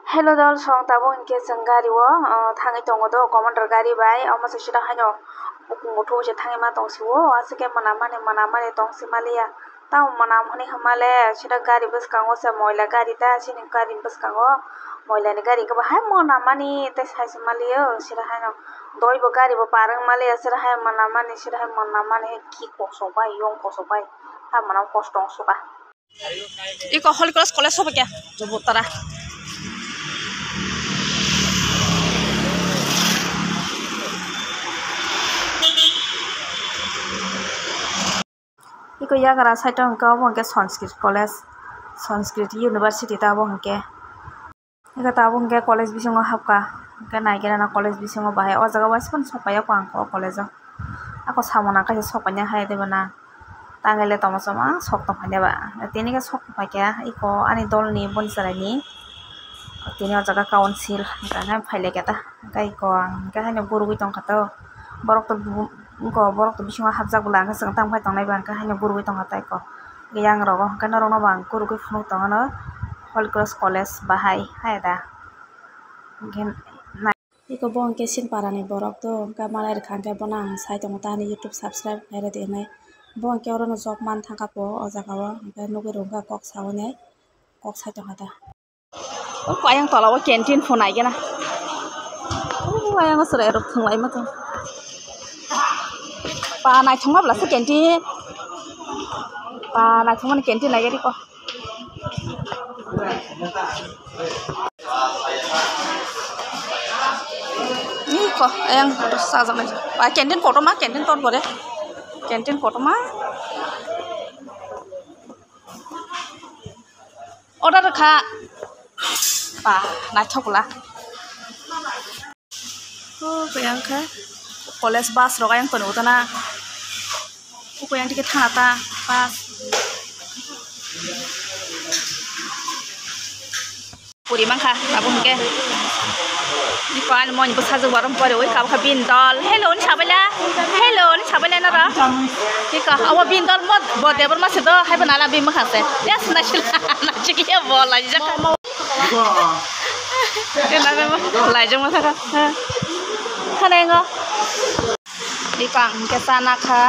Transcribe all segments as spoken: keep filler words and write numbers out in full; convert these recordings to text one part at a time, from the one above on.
Hello dol song, tabuk hinkhe chwng gari o, ah, thangwi tongo do, commander gari bai, omo se sida haino bukung bo thubo se thangwi ma tong sio, aswk khe mwnamani mwnamani tong si maliya, tamo mwnam hwnwi hwnmale sida gari bwskango se moila gari ta, chini gari bwskango moila ni gari hwnkhe bo hai mwnamani tei sai se maliyo, sida haino doi bo gari bo parwng maliya, sida hai mwnamani, sida hai mwnamani, hai ki kosok bai, yong kosok bai, ha mwnam kosto wng suka. Iko Holy Cross College sobo kya? Jobo tara. Iko yagra side o hwnkhe obo hwnkhe Sanskrit College, Sanskrit University ta obo hwnkhe. Hwnkhe tabuk hwnkhe college bisingo hapkha, hwnkhe naikhe nana college bisingo bahai o jaga o waisa phano sok paiyakho ang o college o. Ako samung nang kaisa sok painai hai de bana, tangwi le tongma chama sok tong phainai ba. Tini khe sok tong phaikha iko ani dolni boni chwraini, tini o jaga council hwnkha khe phailaikha ta, hwnkhe iko ang hwnkhe haino gurugwi tongkha to, borok to bu-, iko borok to bisingo hapjak bwla hwnkhe chwng tamo phai tongnai ba hwnkhe haino gurugwi tongkha ta iko. Yang rogo hwnkhe norokno bo ang gurugwi phunuk tongmano Holy Cross College bahai hai da. Hwnkhe nai-, iko bo hwnkhe Sinpara ni borok to, hwnkhe malai rwkha hwnkhe bono ang sai tongo ta ani YouTube subscribe khlai rwdi hinwi. Bo hwnkhe orono job man thangkha po o jaga o, hwnkhe nugwi rwkha kok saui nai, kok sai tongkha ta. O ayang tola o canteen pho nai gana. O ayang o chwrai rok thwng lai ma tong. Pa naithok ma bwla se canteen. Pa naithok mani canteen nai gari ko. Ni ko ayang kotor sajak nai. Pa canteen kotor ma, canteen tor pore. Canteen kotor ma. Order kha. Ba, naithok bwla. O, kaya wngkha. College bus rok ayang tongo tana. O, kaya wngkha thana ta bus. Puri mankha, tabuk hwnkhe. Iko ani moni bwsajwk borok poriwi kabkha bini dol. Hello ni sabaila. Hello ni sabaila noro. Iko abo bini dol mo bo Debbarma se do haibo nana bini mwkhang se. Yes, naisila. Naisiliya bo laijak. Laijak ma thaka. Khana engo. Iko ang hwnkhe chana kha,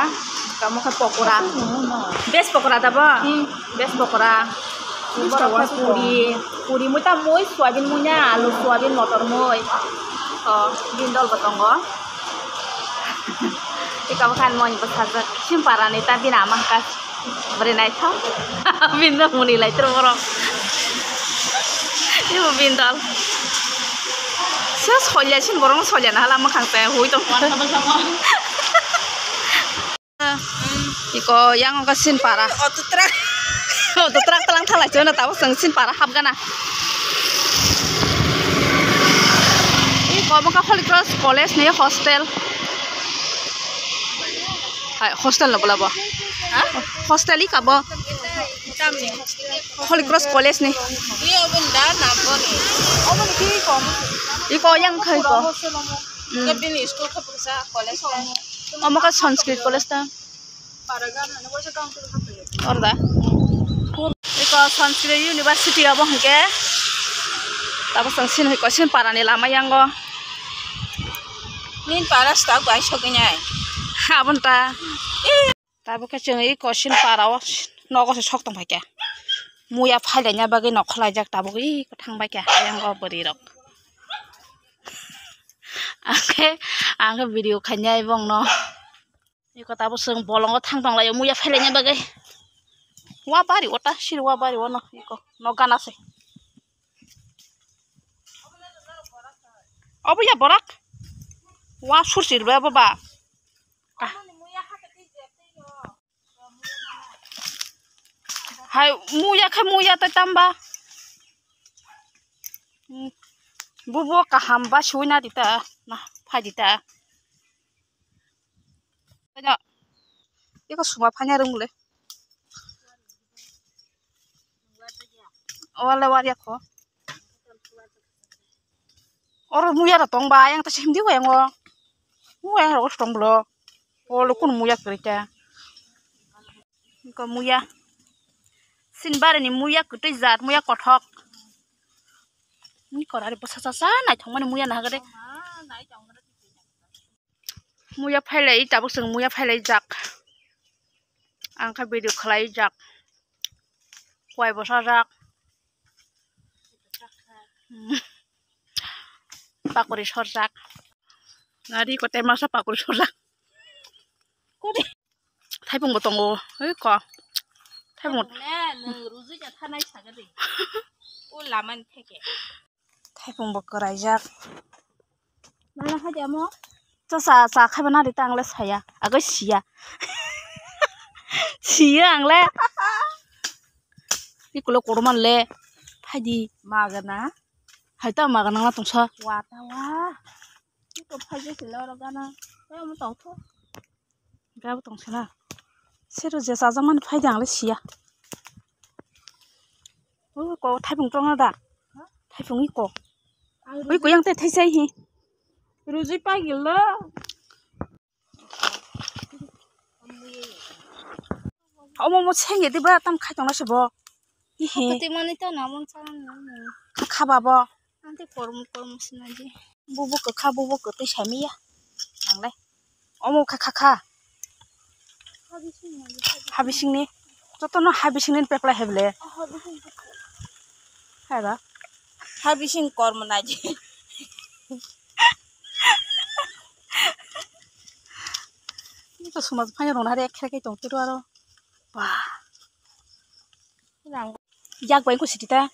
tamo khe pokora. Veg pokora da bo? Hmm. Veg pokora. Borok khe puri, puri mui ta mui, soyabin mui na, alu, soyabin, motor mui. O, bini dol bo tongo. Iko bo khan moni bwsajwk, Sinpara ni ta bini ama hwnkha. Bwrwi naithok. Bini dol muni lai tro borok. Ibo bini dol. Se solya sin borok solya na hala mwkhang se hui tong. Iko yang ka Sinpara. Auto truck. Auto truck talang thalai chona tabo chwng Sinpara hapgana. Iko mo ka Holy Cross College ni hostel. Hai, hostel no bola bo. Ha? Hostel i kabo. Tamni hostel. Holy Cross College ni. Iya, obo da, nabo ni. Obo ni kiri kom. Iko yang khai ko. Hostel omo. Hmm. Ke bini school khe pusa college ta. Omo ka Sanskrit college ta. Orda. Iko Sanskrit University obo hwnkhe. Tabo chwng sin hoi ko Sinpara ni lama yango. Nin para sta bai sogwi nai. Abon ta. Tabuk khe chwng iko Sinpara o nogo se sok tong phaikha. Muya phailaina bagwi nokha laijak tabuk iko thang baikha ayang o bwrwi rok. Angkhe, angkhe video khainai bongno. Iko tabuk chwng bolongo thang tong laio muya phailaina bagwi. Wa bari ota sir wa bari ono iko no gana se. Obo ya borak. Wa sur sir ba baba. Ah. Hai muya khe muya ta tamba. Hmm. Bubo kaham ba suina dita na phai dita. Iko suma phanya rung le. Wale waria ko. Oro muya ra tong ba yang ta sim di ko yang o. Mu yang ro tong blo. Olo kun muya krita. Ko muya. Sinbari ni muya kwtwi jat muya kothok. Ni kora ri bwsa cha cha naithok mani muya nahagade. Muya phailai tabuk chwng muya phailai jak. Ang kha video khlai jak. Kuai bwsa jak. Pakuri sorjak. Nari kote masa pakuri sorjak. Kore. Thaipung bo tongo. Oi ko. Thaipung. Thaipung le nwng rujui ja thanai saga de. O lama ni theke. Thaipung bo kwraijak. Nana hai de amo. Cha cha cha khaiba nari ta ang le saya. Agoi siya. Siya ang le. Ikulo koruman le. Phaidi. Magana. Hai ta magana na tongsa. Wa ta wa. Iko phaidi sila oro gana. Hai amo tong tho. Gabo tong sila. Sero je chajakmani phaidi ang le siya. O ko thaipung tongna da. Thaipung iko. Ui ko yang te thaisai hi. Rujui pagil lo. Omo mo senge diba tam khai tongna se bo. Hihi. Kati mani to na mon sana na. Kha ba bo. Ante kormo kormo sinaji. Bubu kwkha bubu kwtwi samiya. Nangle. Omo kha kha kha. Habisingni. Jotono habisingni peklai heble. Haiba. Habising kormo naji. Ni to sumaj phanya rona re khe khe tong tiro aro. Wah. Yak bai ko siti ta.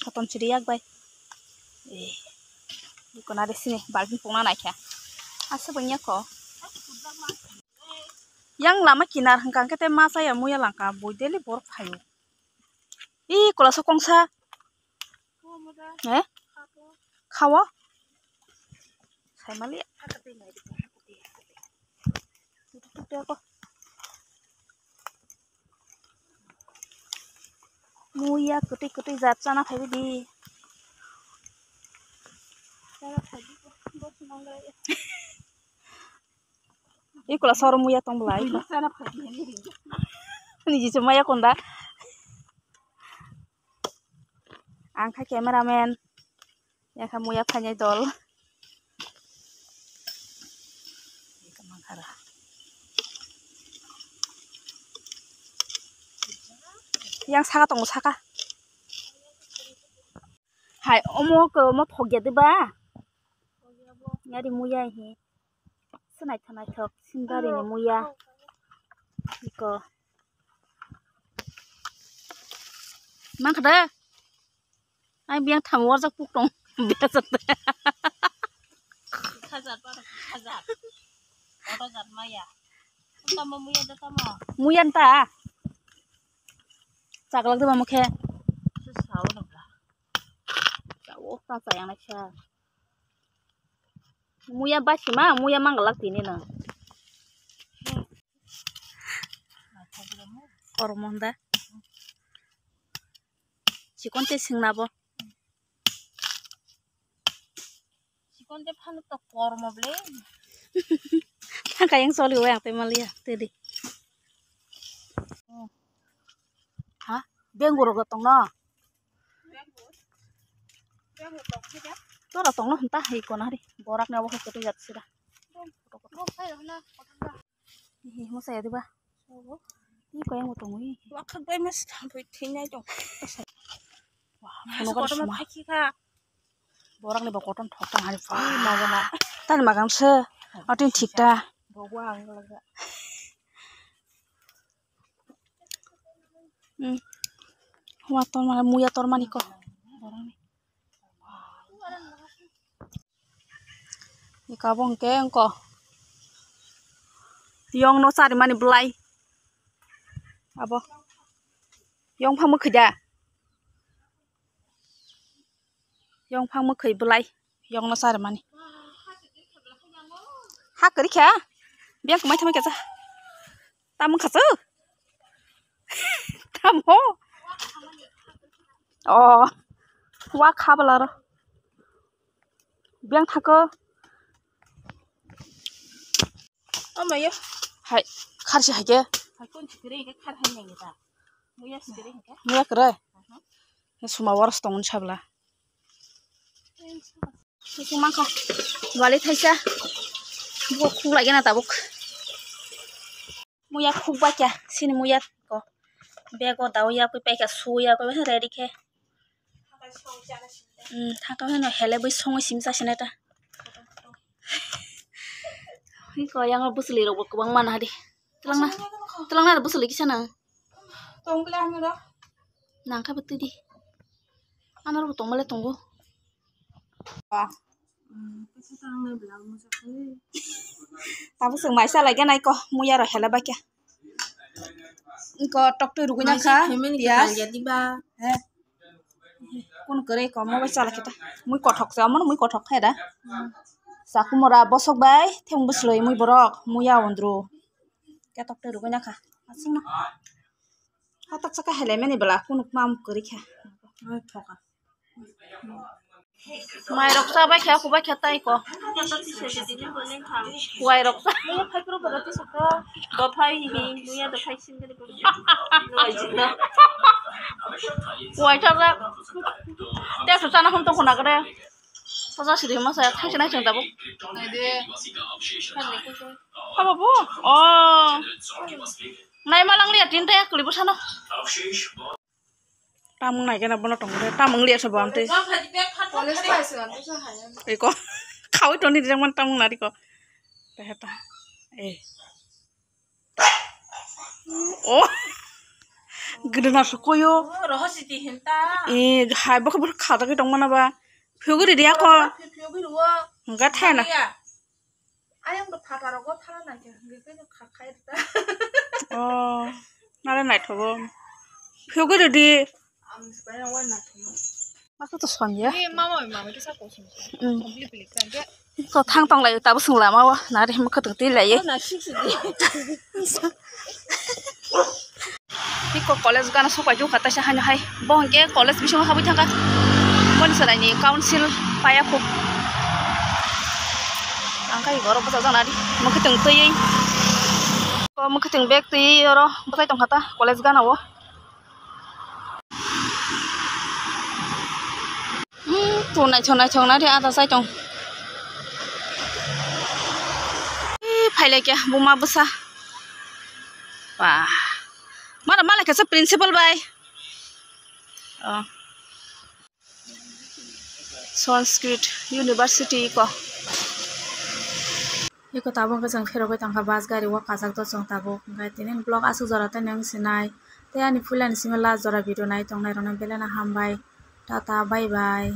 Koton siri yak bai. Eh. Ko na de sini balbin pungna naikha. Asa banya ko. Yang lama kinar hangkang kete masa ya muya langka boi deli borok phayo. Ih, kola sokong sa. Eh? Khawa? Sai mali. Muya kwtwi kwtwi jat chana phaibi di. Ikola sor muya tong belai. Niji se maya konda. Ang kha cameraman. Yang kha muya phainai dol. Yang saka tongo saka. Hai omo ko omo thok ya diba? Yari muya he. Swnai thanai thok sindari ni muya. Iko. Mang khada. Ai biang tham warjak puk tong. Biasat. Khajat para khajat. Oto jat maya. Tamo muya da tamo. Muya nta. Chaglak de ba mukhe. Sao na bla. Sao ta sayang na kha. Muya basima, muya mangalak tini no. Kormo hwnda. Chikon te singna bo. Chikon te phano to kormo ble. Thangka yang soli wayang te malia te di. Ha? Bengkulu rok tong no? Tora tong no hwnta hai kona ri. Borak ni obo hai kwtwi jat sira. Hi, hi, mo saya diba? Hi, ko yang mo tong wi. Wakhak bai mas thang thoi thinai tong. Wah, mas kotor ma phaki kha. Borak ni bo koton thok tang hai. Tani magang se. Atin thik ta. Bogwa ang laga. Hmm. Hua tor mana muya tor mani ko. Ika bo hwnkhe wngko. Yong no charimani bwlai. Abo. Yong phang mwkhwi da. Yong phang mwkhwi bwlai. Yong no charimani. Ha kwrwi kha. Biyang kwmai thamai kha cha. Tamo khasu? Tamo? Oh, wa khabala ro. Biyang thako. Oh, mayo. Hai, kharsi hai ke. Hai, kon sikiri ke khar hai nang ta. Muya sikiri ke. Muya kere. Suma waras tongon sabla. Kusung mangkha. Wali thaisa. Bo khuk lagi na tabuk. Muya khuk ba kya. Sini muya ko. Bego dao ya koi paika su ya koi ready khe. Hmm, thaka heno hele bui songo sim sa sene ta. Iko yang busuli rok bo kwbang mana di. Telangna, telangna busuli kisa nang. Tongkle ano ro. Nang kha bwtwi di. Ano ro tongmale tongo. Tabuk swng maisa lai gana iko muya ro hela bakya. Iko tok twi rugui nangkha piyas. He. Kun kwrwi ko mobile chala khe ta. Mui kothok se omo mui kothok khe da. Sakumura bosok bai theng bwslwi mui borok muya ondro. Khe tok twi rugui nangkha. Aswkno. Hatak saka hele mani bela kunuk mam kwrwi kha. Mai rok cha bai kha, kubai kha tai ko. Kuai rok cha. Dophai hi hi, muya dophai singri. Kuai cha cha. Te su chana hum to khuna kare. Poja sidi masa thai chana chang dabo. Habo bo. Oh. Nai malang liya tin ta ya kuli bo sano. Tamung nai kena bono tong de, tamung liya sabo amte. Eko, khawi toni rijak man tamung nari ko. Teheta. Eh. Oh. Gede na sukoyo. Eh, hai bokhe bokhe khajagwi tong mana ba. Phiyogwi ridi ako. Enggak thena. Ayang do phataro go thala nai khe, hingke khe kha khai ta. Oh, nare naithogo. Phiyogwi ridi. Ang sibaya wai naithogo. Masa to sonya. Ni mama, mama kisa ko sung. Hmm. Bili bili kan dia. To thang tong lai, tabo sung lama wa, nare mukha tong twi lai. Na sik sik di. Iko college gana sok pai jukha taisa haino hai. Bo hwnkhe college bisingo habwi thangkha. Boni chwraini council paya kho. Ang khe borok bwsajak nadi. Mwkhwtwng twiwi. O mwkhwtwng bag twiwi oro bwchai tongkha ta college gana o. Hmm, to naithok naithok nadi ada chai tong. Ee, phailai khe buma bwsa. Ba. Mara mala khe principal bai. Oh. Sanskrit University ko. Eko tabuk hwnkhe chwng pherogwi tongkha bus gari o, kachak do chwng tabuk. Hwnkhe tini vlog aswk jora tei nung sinai. Tei ani puilani simi last jora video nai tongnai rokno belai no hambai. Tata, bye bye.